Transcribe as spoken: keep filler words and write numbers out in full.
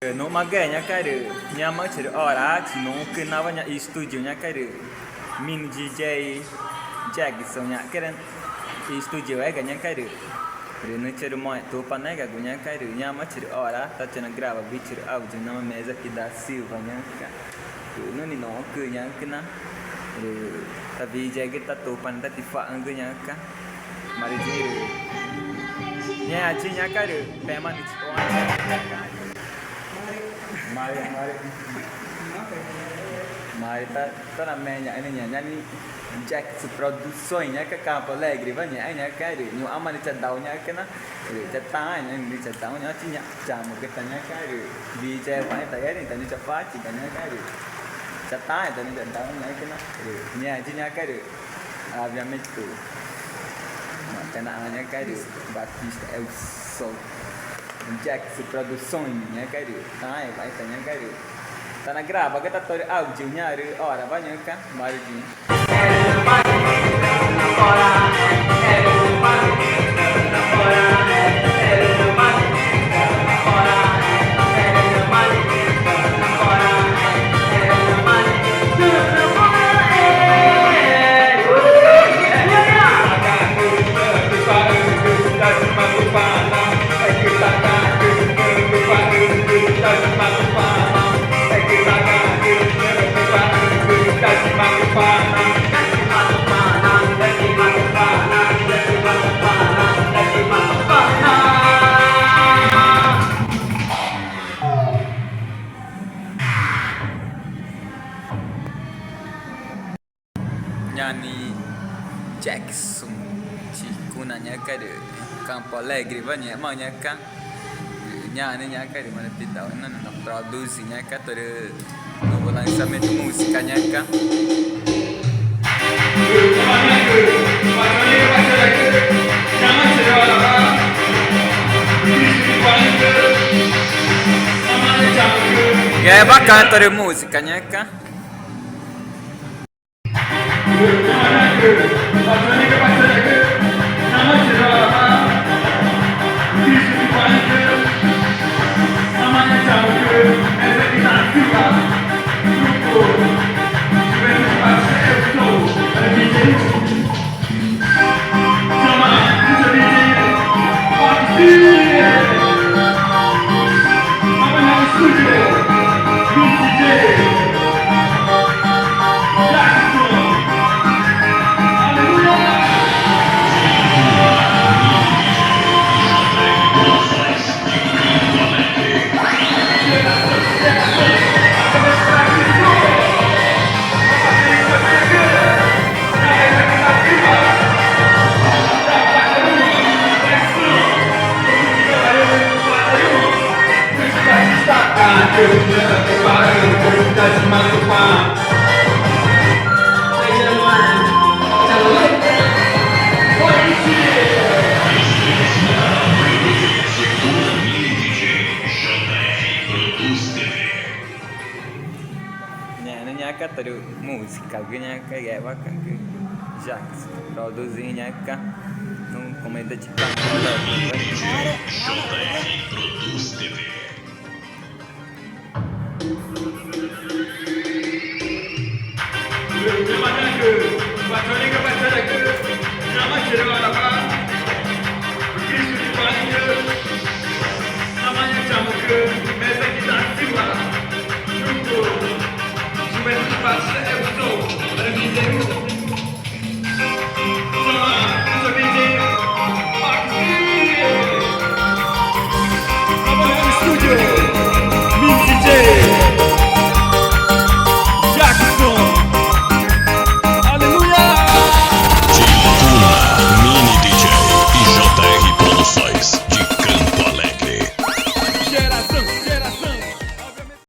Rü nuxmaxẽ ñaca̱x rü ñoma chorü orachi nuxcüna ñaã estúdio ñaca̱x rü minu DJ Jackson ñaca̱x rü estúdio ega ñaca̱x rü, rü nüxü̃ chorü moxẽ Tupanaégagu ñaca̱x rü ñoma chorü ora tá chorü grava wüxi chorü áudio namaã Mesaque da Silva ñaca̱x. Rü nüxü̃ nuxcü ñaca̱x na rü ta wüxi yegü tá Tupana tá ticua̱xüü̃gü ñaca̱x. Marü yigü rü ñaã chi ñaca̱x rü pemaã nüxü̃ chixuã́. Marü, marü. Marü tá, tá name ñaxü̃ nixĩ ñaã nixĩ Jackson Produções ñaca̱x, Campo Alegrewa ñaxü̃ ñaca̱x rü ñuxãma nüxü̃ chadau ñaca̱x na rü chataãẽ nüxü̃ chadau ñaã chi ñaã chamücü ta ñaca̱x rü wüxi yegü tá nüxü̃ chapatchiga ñaca̱x rü chataãẽ tá nüxü̃ chadau ñaca̱x na rü ñaã chi ñaca̱x rü Aviamento. Mataxã ñaca̱x rü Batista Elson. Jackson Produções ñaca̱x rü taãẽwa tá ñaca̱x rü tá nagravaxü̃ tá torü áudio ñaã rü orawa ñaca̱x. Marü yigü. Ñaã nixĩ Jackson Chicuna ñaca̱x rü Campo Alegrewa ñaxü̃maã ñaca̱x. Rü ñaã nixĩ ñaca̱x rü marü tidaxu na produce ñaca̱x torü novo lançamento música ñaca̱x. Ngẽmaca̱x torü música ñaca̱x. Ñaã nixĩ ñaca̱x torü musicagü ñaca̱x ngẽmaca̱xgü Jackson produce ñaca̱x. Nuã comenta de Campo Alegre.